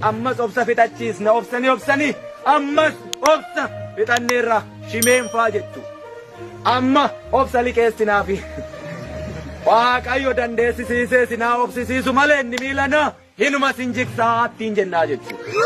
Ammas obsa fixachiisna obsanii obsanii ammas obsa fixanneerra shimeen faa jettu. Amma obsa liqeessinaafi. Waaqayyo dandeessisiisee sinaa obsisiisu malee inni miilana hinuma sin jigsaa ittiin jennaa jechuudha.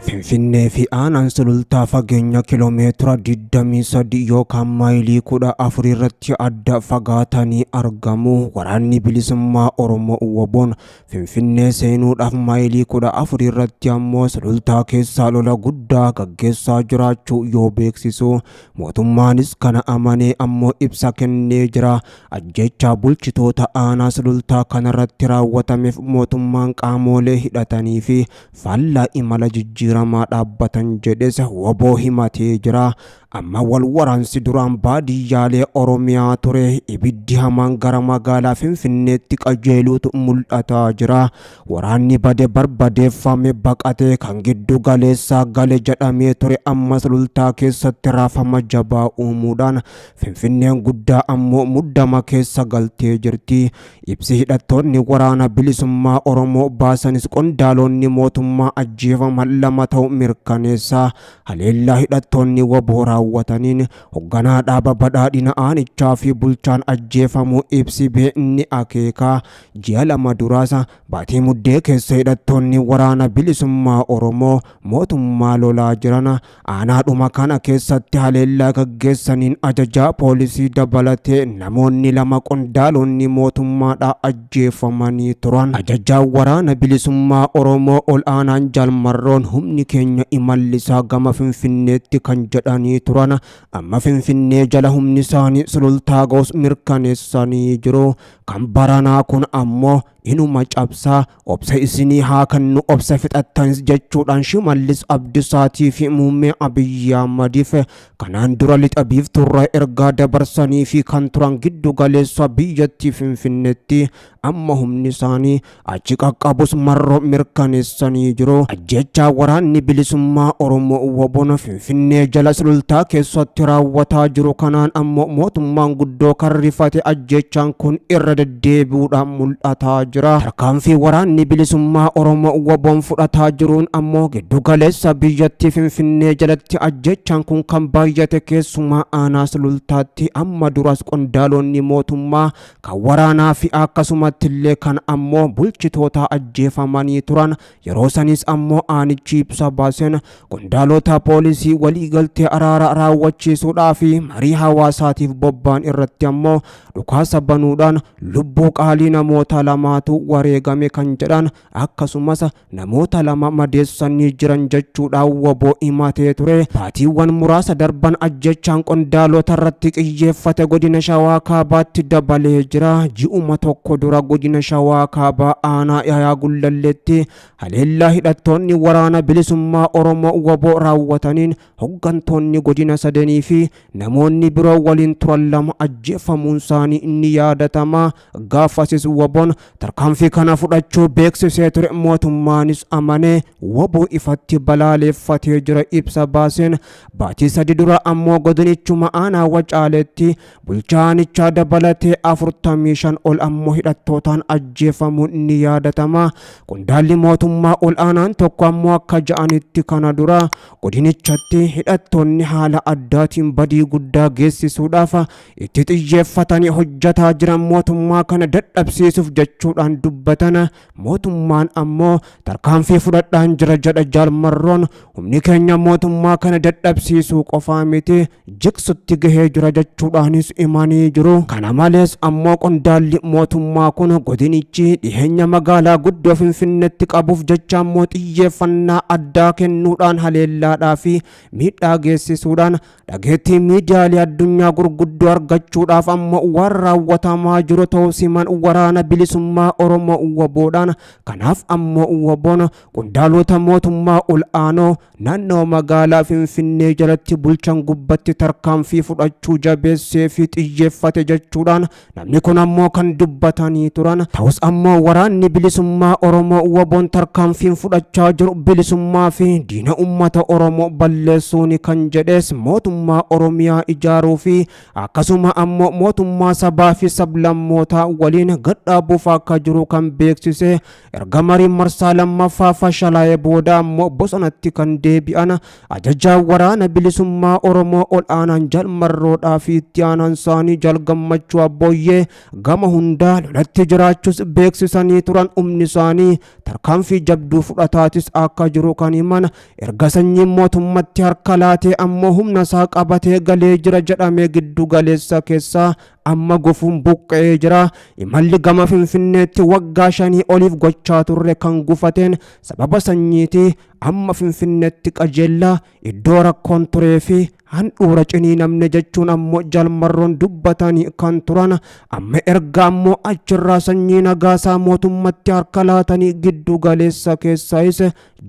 Finfinnee fi aanaan Sulultaa fageenya kiloomeetira 23 yookaan maayilii 14 irratti adda fagaatanii argamu. Waraanni Bilisummaa Oromoo WBOn Finfinnee seenuudhaaf maayilii 14 irratti ammoo Sulultaa keessaa lola guddaa gaggeessaa jiraachuu yoo beeksisu, mootummaanis kana amanee ammoo ibsa kennee jira. Ajjeechaa bulchitoota aanaa Sulultaa kanarratti raawwatameef mootummaan qaamoolee hidhatanii fi faallaa imala jijjiiramaa dhaabbatan jedhes WBO himatee jira. Amma wal waraansi duraan baadiyyaalee Oromiyaa ture ibiddi hamaan gara magaalaa Finfinneetti qajeeluutu mul'ataa jira. Waraanni bade barbadeeffame baqatee kan giddu galeessaa gale jedhamee ture amma Sulultaa keessatti raafama jabaa uumuudhaan Finfinneen guddaa ammoo muddama keessa galtee jirti. Ibsi hidhattoonni waraana bilisummaa Oromoo baasanis qondaalonni mootummaa ajjeefaman 2 ta'uu mirkaneessa. Haleellaa hidhattoonni WBO raawwataniin hogganaa dhaaba badhaadhina aanichaa fi bulchaan ajjeefamuu ibsi bee ni akeeka. Ji'a 2 duraas baatii muddee keessa hidhattoonni waraana bilisummaa Oromoo mootummaa lolaa jiran aanaadhuma kana keessatti haleellaa gaggeessaniin ajajaa poolisii dabalatee namoonni 2 qondaalonni mootummaadhaa ajjeefamanii turan. Ajajaa waraana bilisummaa Oromoo ol aanaan Jaal Marroon humni keenya imallisaa gama Finfinneetti kan jedhanii turan amma Finfinnee jala humni isaanii Sulultaa ga'us mirkaneessanii jiru. Kan baranaa kun ammoo inuma cabsaa obsa isinii haa kennu obsa fixattanis jechuudhaan Shimallis Abdisaatii fi Muummee Abiyyi Ahmadiif kanaan dura lixa biiftuurraa ergaa dabarsanii fi kan turan giddu galeessa biyyattii Finfinneetti amma humni isaanii achi qaqqabus marroo mirkaneessanii jiru. Ajjeechaa waraanni bilisummaa Oromoo WBOn Finfinnee jala Sulultaa keessatti raawwataa jiru kanaan ammoo mootummaan guddoo kan rifate ajjeechaan kun irra deddeebi'uudhaan mul'ataa jira. Tarkaanfii waraanni bilisummaa Oromoo WBOn fudhataa jiruun ammoo giddu galeessa biyyattii Finfinnee jalatti ajjeechaan kun kan baay'ate keessumaa aanaa Sulultaatti amma duras qondaalonni mootummaa kan waraanaa fi akkasumatti illee kan ammoo bulchitoota ajjeefamanii turan. Yeroo sanis ammoo aanichi ibsa baaseen qondaalota poolisii waliigaltee araara raawwachiisuudhaa fi marii hawaasaatiif bobba'an irratti ammoo dhukaasa banuudhaan lubbuu qaalii namoota 2tu wareegame kan jedhan akkasumas namoota 2 madeessanii jiran jechuudhaan WBO himatee ture. Baatiiwwan muraasa darban ajjechaan qondaalota irratti xiyyeeffate godina Shawaa Kaabaatti dabalee jira. Ji'uma tokko dura godina Shawaa Kaabaa aanaa Yaayaa Gullalleetti haleellaa hidhattoonni waraana bilisummaa Oromoo WBO raawwataniin hoggantoonni godina sadanii fi namoonni biroo waliin turan 2 ajjeefamuun isaanii ni yaadatama. Gaafasis WBOn tarkaanfii kana fudhachuu beeksisee ture. Mootummaanis amanee WBO ifatti balaaleeffatee jira ibsa baaseen. Baatii 3 dura ammoo godinichuma aanaa Wacaaleetti bulchaanichaa dabalatee 45 ol ammoo hidhattootaan ajjeefamuun ni yaadatama. Qondaalli mootummaa ol aanaan tokko ammoo akka ja'anitti kana dura godinichatti hidhattoonni haala addaatiin badii guddaa geessisuudhaaf itti xiyyeeffatanii hojjetaa jiran mootummaa kana dadhabsiisuuf jechuudhaan dubbatan. Mootummaan ammoo tarkaanfii fudhadhaan jira jedha Jaal Marroon. Humni keenya mootummaa kana dadhabsiisuu qofaa miti jigsutti gahee jira jechuudhaanis himanii jiru. Kana malees ammoo qondaalli mootummaa kun godinichi dhiheenya magaalaa guddoo Finfinneetti qabuuf jecha ammoo xiyyeeffannaa addaa kennuudhaan haleellaadhaa fi miidhaa geessisuudhaan dhageettii miidiyaalee addunyaa gurguddoo argachuudhaaf ammoo waan raawwatamaa jiru ta'uu siman waraana bilisummaa Oromoo WBOdhaan. Kanaaf ammoo WBOn qondaalota mootummaa ol aanoo naannoo magaalaa Finfinnee jalatti bulchan gubbatti tarkaanfii fudhachuu jabeessee fi xiyyeeffate jechuudhaan namni kun ammoo kan dubbatanii turan. Ta'us ammoo waraanni bilisummaa Oromoo WBOn tarkaanfiin fudhachaa jiru bilisummaa fi diina uummata Oromoo balleessuuni kan jedhes mootummaa Oromiyaa ijaaruu fi akkasuma ammoo mootummaa sabaa fi sablammootaa waliin gadhaabuuf akka akka jiru kan beeksise. Erga mariin marsaa lammaffaa fashalaa'ee booda ammoo bosonatti kan deebi'an ajajaa waraana bilisummaa Oromoo ol aanaan Jaal Marroodhaa fi itti aanaan isaanii Jaal Gammachuu Abbooyyee gama hundaa lolatti jiraachuus beeksisanii turan. Humni isaanii tarkaanfii jabduu fudhataatis akka jiru kan himan. Erga sanyiin mootummatti harka laatee ammoo humna isaa qabatee galee jira jedhamee giddu galeessa keessaa amma gufuun buqqa'ee jira. Imalli gama Finfinneetti waggaa 5 oliif gochaa turre kan gufateen sababa sanyiiti. Amma Finfinneetti qajeellaa iddoo rakkoon turee fi handhuura ciniinamne jechuun ammoo Jaal Marroon dubbatanii kan turan. Amma erga ammoo achirraa sanyii nagaasaa mootummatti harka laatanii giddu galeessa keessaayis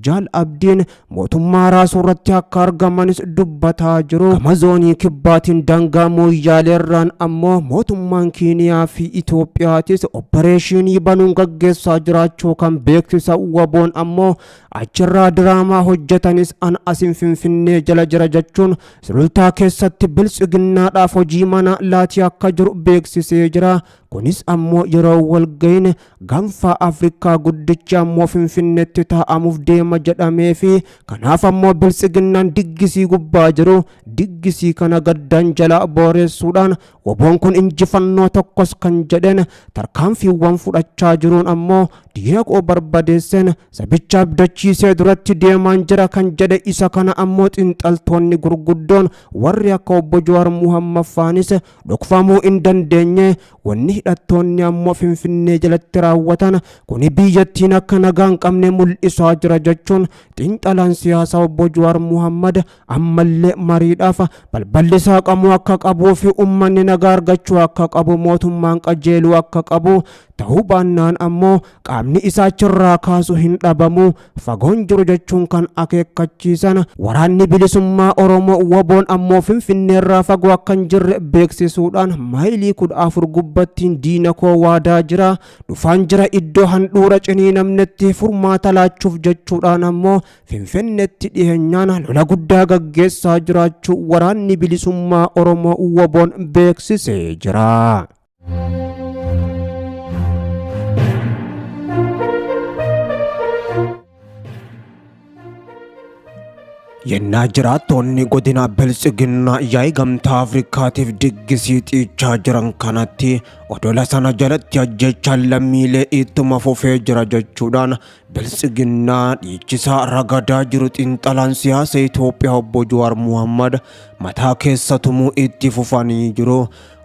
Jaal Abdiin mootummaa raasuu irratti akka argamanis dubbataa jiru. Gama zoonii kibbaatiin daangaa Mooyyaaleerraan ammoo mootummaan Kiiniyaa fi Itoophiyaatis oppareeshinii banuun gaggeessaa jiraachuu kan beeksisa. Waboon ammoo achirraa diraamaa hojjetanis an asin Finfinnee jala jira jechuun Sulultaa keessatti biltsiginnaadhaaf hojii mana laatii akka jiru beeksisee jira. Kunis ammoo yeroo walga'iin gaanfa Afrikaa guddicha ammoo Finfinneetti taa'amuuf deema jedhamee fi kanaaf ammoo biltsiginnaan diggisii gubbaa jiru diggisii kana gaddaan jala booressuudhaan waboon kun injifannoo tokkos kan jedheen tarkaanfiiwwan fudhachaa jiruun ammoo diina koo barbadeesseen sabicha abdachiisee duratti deemaan jira kan jedhe. Isa kana ammoo xiinxaltoonni gurguddoon warri akka obbo Jawaar Muhammad faanis dhokfamuu hin dandeenye. Wanni hidhattoonni ammoo Finfinnee jalatti raawwatan kuni biyyattiin akka nagaa hin qabne mul'isaa jira jechuun xiinxalaan siyaasaa obbo Jawaar Muhammad ammallee mariidhaaf balballi saaqamuu akka qabuu fi uummanni nagaa argachuu akka qabu, mootummaan qajeeluu akka qabu, ta'uu baannaan ammoo qaamni isaa achirraa kaasu hin dhabamu, fagoon jiru jechuun kan akeekkachiisan. Waraanni bilisummaa Oromoo waboon ammoo Finfinneerraa fagoo akka hin jirre beeksisuudhaan maayilii 14 gubbattiin diina koo waadaa jira, dhufaan jira iddoo handhuura ciniinamnetti furmaata laachuuf jechuudhaan ammoo Finfinneetti dhiheenyaan lola guddaa gaggeessaa jiraachuu waraanni bilisummaa Oromoo waboon beeksisee jira. Yennaa jiraattonni godina Biltsiginnaa yaa'ii gamtaa Afrikaatiif diggisii xiichaa jiran kanatti odola sana jalatti ajjechaan lammiilee ittuma fufee jira jechuudhaan Biltsiginnaa dhiichisaa ragadaa jiru xiinxalaan siyaasa Itoophiyaa obbo Jawaar Muhammad mataa keessa tumuu itti fufanii jiru.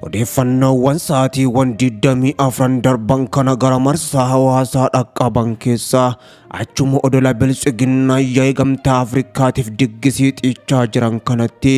Odeeffannoowwan sa'aatiiwwan 24 darban kana gara marsaa hawaasaa dhaqqaban keessaa achuma odola Biltsiginnaa yaa'ii gamtaa Afrikaatiif diggisii xiichaa jiran kanatti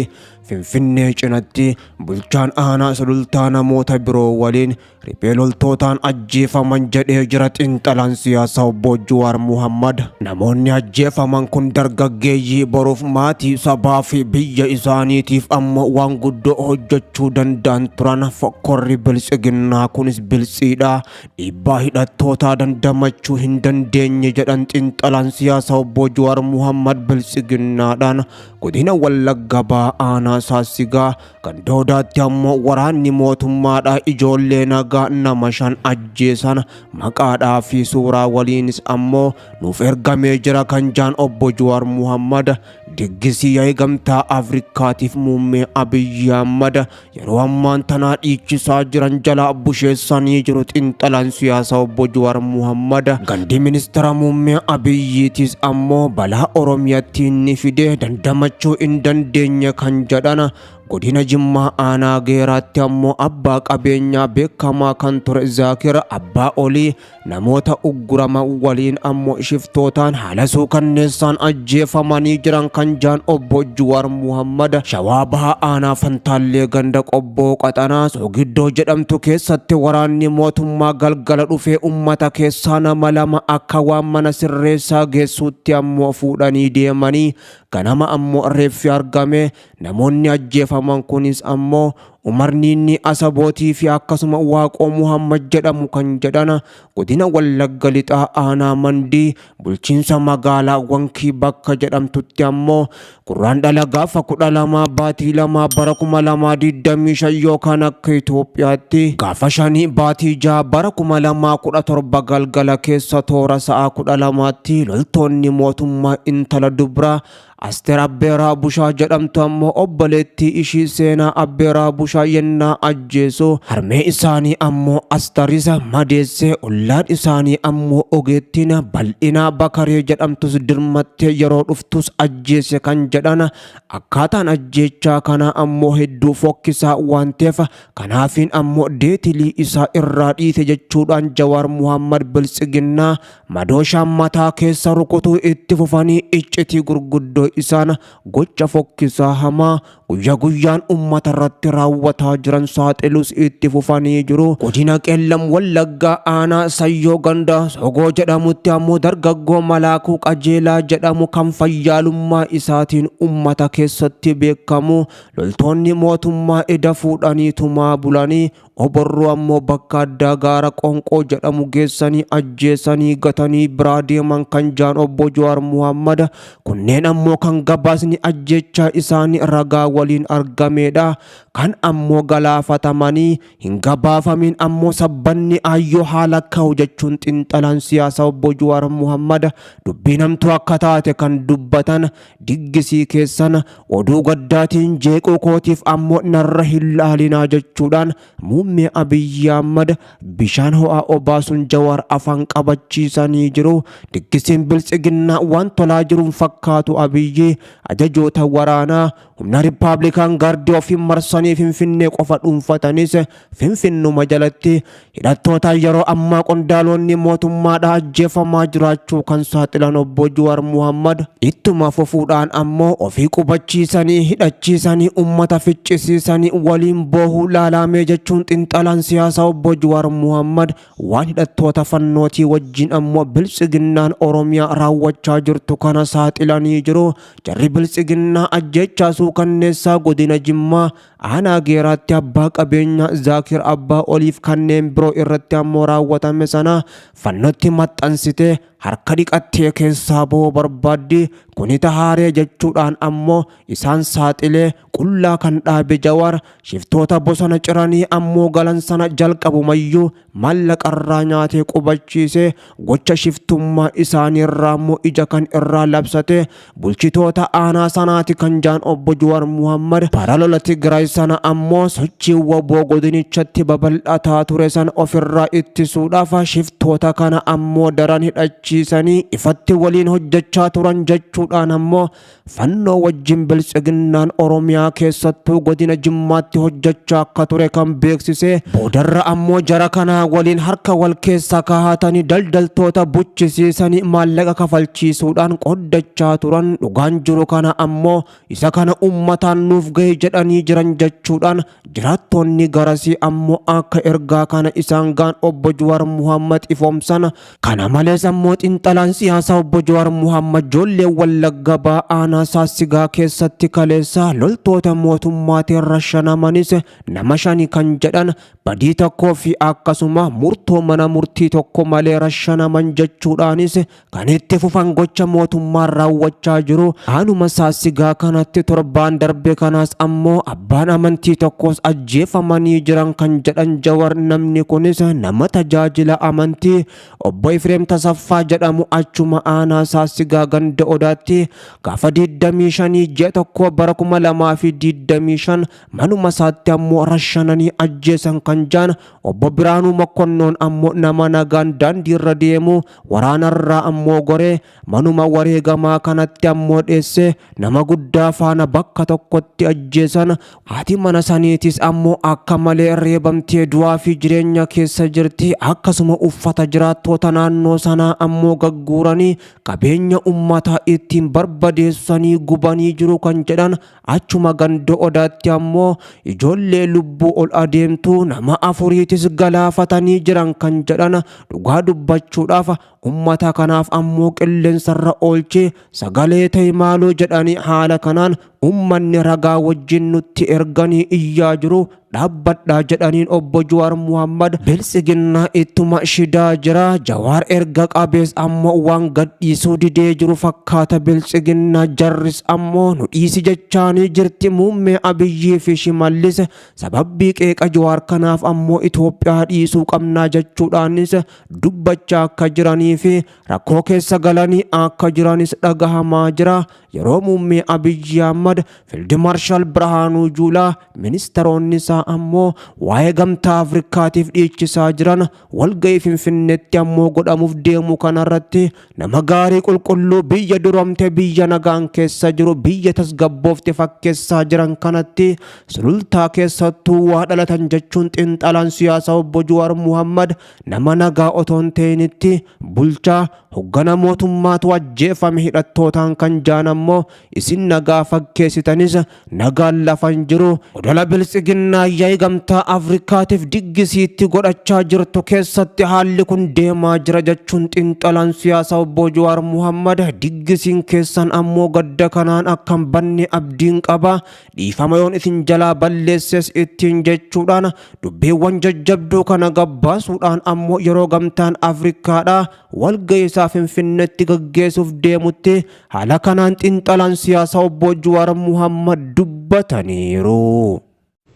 Finfinnee cinatti bulchaan aanaa Sulultaa namoota biroo waliin riphee loltootaan ajjeefaman jedhee jira xiinxalaan siyaasaa obbo Jawaar Muhammad. Namoonni ajjeefaman kun dargaggeeyyii boruuf maatii, sabaa fi biyya isaaniitiif ammoo waan guddoo hojjechuu danda'an turan. Fokkorri biltsiginnaa kunis biltsiidha. Dhiibbaa hidhattootaa dandamachuu hin dandeenye jedhan xiinxalaan siyaasaa obbo Jawaar Muhammad biltsiginnaadhaan. Godina Wallagga Bahaa aanaa Saassigaa Gandoodaatti ammoo waraanni mootummaadhaa ijoollee nagaa nama 5 ajjeesan maqaadhaa fi suuraa waliinis ammoo nuuf ergamee jira kan jaan obbo Jawaar Muhammad. Diggisii yaa'ii gamtaa Afrikaatiif muummee Abiyyi Ahmad yeroo ammaan tanaa dhiichisaa jiran jalaa busheessanii jiru xiinxalaan siyaasaa obbo Jawaar Muhammad. Gandi ministeera muummee Abiyyiitis ammoo balaa Oromiyatti inni fide dandamachuu hin dandeenye kan jedhan. Godina Jimmaa aanaa Geeraatti ammoo abbaa qabeenyaa beekamaa kan ture Zaakir Abbaa Olii namoota uggurama waliin ammoo shiftootaan haala suukanneessaan ajjeefamanii jiran kan jaan obbo Jawaar Muhammad. Shawaa Bahaa aanaa Fantaallee ganda Qobboo Qaxanaa Soogiddoo jedhamtu keessatti waraanni mootummaa galgala dhufee ummata keessaa nama 2 akka waan mana sirreessaa geessuutti ammoo fuudhanii deemanii ganama ammoo reeffi argame. Namoonni ajjeefaman kunis ammoo Umar Niinnii Asabootii fi akkasuma Waaqoo Muhammad jedhamu kan jedhan godina Wallagga Lixaa Aanaa Mandii bulchiinsa magaalaa Wankii bakka jedhamtutti ammoo Gurraandhala gaafa 12 baatii 2 bara 2025 yookaan akka Itoophiyaatti gaafa 5 baatii 6 bara 2017 galgala keessa toora sa'a 12tti loltoonni mootummaa intala dubraa Asteer Abbeeraa Bushaa jedhamtu ammoo obboleettii ishii Seenaa Abbeeraa Bushaa yennaa ajjeesu harmee isaanii ammoo Astarisa madeessee ollaan isaanii ammoo ogeettiin Bal'inaa Bakaree jedhamtus dirmattee yeroo dhuftus ajjeese kan jedhan akkaataan ajjeechaa kanaa ammoo hedduu fokkisaa waan ta'eef kanaafiin ammoo deetilii isaa irraa dhiite jechuudhaan Jawaar Muhammad Biltsiginnaa madooshaan mataa keessa rukutuu itti fufanii iccitii gurguddoo isaan gocha fokkisaa hamaa guyya guyyaan ummata irratti raawwataa jiran saaxilus itti fufanii jiru. Godina Qeellam Wallaggaa aanaa Sayyoo ganda Sogoo jedhamutti ammoo dargaggoo Malaakuu Qajeelaa jedhamu kan fayyaalummaa isaatiin ummata keessatti beekamu loltoonni mootummaa eda fuudhanii tumaa bulanii oborroo ammoo bakka addaa gaara Qoonqoo jedhamu geessanii ajjeesanii gatanii biraa deeman kan jaan obbo Jawaar Muhammad kunneen ammoo kan gabaasni ajjeechaa isaanii ragaa waliin argameedha. Kan ammoo galaafatamanii hin gabaafamiin ammoo sabbanni aayyoo haala ka'u jechuun xiinxalaan siyaasaa obbo Jawaar Muhammad dubbii namtuu akka taate kan dubbatan diggisii keessan oduu gaddaatiin jeequu kootiif ammoo narra hin laalinaa jechuudhaan muummee Abiyyi Ahmad bishaan ho'aa obaasuun Jawaar afaan qabachiisanii jiru. Diggisiin biltsiginnaa waan tolaa jiruun fakkaatu Abiyyi ajajoota waraanaa humna Rippaabilikaan Gaardii ofiin marsanii Finfinnee qofa dhuunfatanis Finfinnuma jalatti hidhattootaan yeroo ammaa qondaalonni mootummaadhaa ajjeefamaa jiraachuu kan saaxilan obbo Jawaar Muhammad ittuma fufuudhaan ammoo ofii qubachiisanii hidhachiisanii ummata ficcisiisanii waliin boohuu laalaamee jechuun xiinxalaan siyaasaa obbo Jawaar Muhammad waan hidhattoota fannootii wajjin ammoo biltsiginnaan Oromiyaa raawwachaa jirtu kana saaxilanii jiru. Jarri biltsiginnaa ajjeechaa suukanneessaa godina Jimmaa aanaa Geeraatti abbaa qabeenyaa Zaakir Abbaa Oliif kanneen biroo irratti ammoo raawwatame sana fannotti maxxansitee harka dhiqattee keessaa ba'uu barbaaddi. Kuni tahaaree jechuudhaan ammoo isaan saaxilee qullaa kan dhaabe Jawaar shiftoota bosona ciranii ammoo galan sana jalqabumayyuu maallaqarraa nyaatee qubachiisee gocha shiftummaa isaaniirraa immoo ija kan irraa labsate bulchitoota aanaa sanaati kan jaan obbo Jawaar Muhammad bara lola Tigraay sana ammoo sochii waboo godinichatti babal'ataa ture sana ofirraa ittisuudhaaf shiftoota kana ammoo daran hidhachiisanii ifatti waliin hojjechaa turan jechuudhaan ammoo fannoo wajjin biltsiginnaan Oromiyaa keessattuu godina Jimmaatti hojjechaa akka ture kan beeksise boodarra ammoo jara kanaa waliin harka wal keessa kaa'atanii daldaltoota buchisiisanii maallaqa kafalchiisuudhaan qoddachaa turan dhugaan jiru kana ammoo isa kana ummataan nuuf gahe jedhanii jiran jechuudhaan jiraattonni garasii ammoo akka ergaa kana isaan gaan obbo Jawaar Muhammad ifoomsan. Kana malees ammoo xiinxalaan siyaasaa obbo Jawaar Muhammad ijoollee Wallagga Bahaa aanaa Sassigaa keessatti kaleessa loltoota mootummaatiin rashanamanis nama shani kan jedhan badii tokkoo fi akkasuma murtoo mana murtii tokko malee rashanaman jechuudhaanis kan itti fufan gocha mootummaan raawwachaa jiru. Aanuma Sassigaa kanatti torbaan darbe kanaas ammoo abbaan amantii tokkos ajjeefamanii jiran kan jedhan Jawar namni kunis nama tajaajila amantii obbo Ifreem Tasaffaa jedhamu achuma aanaa Sassigaa ganda Odaatti gaafa 25 ji'a tokko bara 2025 manuma isaatti ammoo rashananii ajjeesan kan jaan obbo Biraanuu Mokonnoon ammoo nama nagaan daandiirra deemu waraanarraa ammoo goree manuma wareegamaa kanatti ammoo dheesse nama guddaa faana bakka tokkotti ajjeesan. Haati mana saniitis ammoo akka malee reebamtee du'aa fi jireenya keessa jirti. Akkasuma uffata jiraattoota naannoo sanaa ammoo gagguuranii qabeenya ummataa ittiin barbadeessanii gubanii jiru kan jedhan achuma ganda Odaatti ammoo ijoollee lubbuu ol adeemtu nama afuriitis galaafatanii jiran kan jedhan dhugaa dubbachuudhaaf ummata kanaaf ammoo qilleensarra oolchee sagalee ta'e maaloo jedhanii haala kanaan ummanni ragaa wajjin nutti erganii iyyaa jiru. Dhaabbadhaa jedhaniin. Obbo Jawaar Muhammad Biltsiginnaa ittuma shidaa jira. Jawaar erga qabees ammoo waan gadhiisuu didee jiru fakkaata Biltsiginnaa. Jarris ammoo nu dhiisi jechaanii jirti muummee Abiyyii fi Shimallis. Sababbii qeeqa Jawaar kanaaf ammoo Itoophiyaa dhiisuu qabnaa jechuudhaanis dubbachaa akka jiranii fi rakkoo keessa galanii akka jiranis dhagahamaa jira. Yeroo muummee Abiyyi Ahmad, Field Marshal Birhaanuu Juulaa, ministeeronni isaa ammoo waa'ee Gamtaa Afrikaatiif dhiichisaa jiran, walga'ii Finfinneetti ammoo godhamuuf deemu kanarratti nama gaarii, qulqulluu, biyya duramte, biyya nagaan keessa jiru, biyya tasgabboofte fakkeessaa jiran kanatti Sulultaa keessattuu waa dhalatan jechuun xiinxalaan siyaasaa obbo Jawaar Muhammad nama nagaa otoo hin ta'initti bulchaa hoggana mootummaatu ajjeefame hidhattootaan kan jaan ammoo isin nagaa fakkeessitanis nagaan lafa hin jiru. Odola Biltsiginnaa yaa'ii Gamtaa Afrikaatiif diggisiitti godhachaa jirtu keessatti haalli kun deemaa jira jechuun xiinxalaan siyaasaa obbo Jawaar Muhammad, diggisiin keessan ammoo gadda kanaan akka hin banne abdiin qaba, dhiifama yoon isin jalaa balleesses ittiin jechuudhaan dubbiiwwan jajjabduu kana gabbaasuudhaan ammoo yeroo Gamtaan Afrikaadha walga'ii isaa Finfinneetti gaggeessuuf deemutti haala kanaan xiinxalaan siyaasaa obbo Jawaar Muhammad dubbataniiru.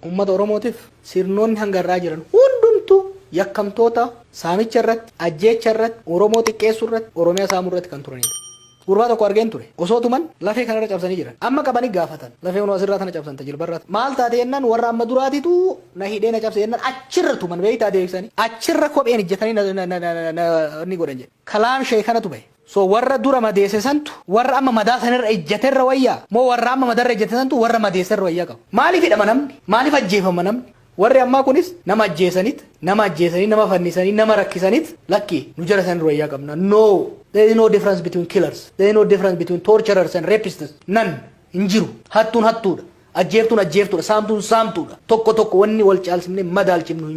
Uummata Oromootiif sirnoonni hanga irraa jiran hundumtuu yakkamtoota saamicha irratti, ajjeecha irratti, Oromoo xiqqeessuu irratti, Oromiyaa saamuu irratti kan turanidha. Gurbaa tokko argeen ture. Osoo tuman lafee kanarra cabsanii jiran. Amma qabanii gaafatan. Lafee hunoo asirraa tana cabsan, tajilbarraa. Maal taate jennaan, warra amma duraatitu na hidhee na cabse jennaan achirra tuman, beektaa, deebisanii. Achirra kopheen ijjatanii na ni godhan jedhe. Kalaam shee kanatu bahe. So warra dura madeesse santu warra amma madaa sanirra ijjaterra wayyaa moo warra amma madarra ijjate santu warra madeesserra wayyaa qaba? Maaliif hidhama namni? Maaliif ajjeefama namni? Warri ammaa kunis nama ajjeesanit, nama ajjeesanii, nama fannisanii, nama rakkisanit, lakki, nu jara sanirra wayyaa qabna. No, there is no difference between killers. There is no difference between torturers and rapists. None. Hin jiru. Hattuun hattuudha. Ajjeeftuun ajjeeftuudha. Saamtuun saamtuudha. Tokko tokko wanni wal caalsifnee madaalchifnu hin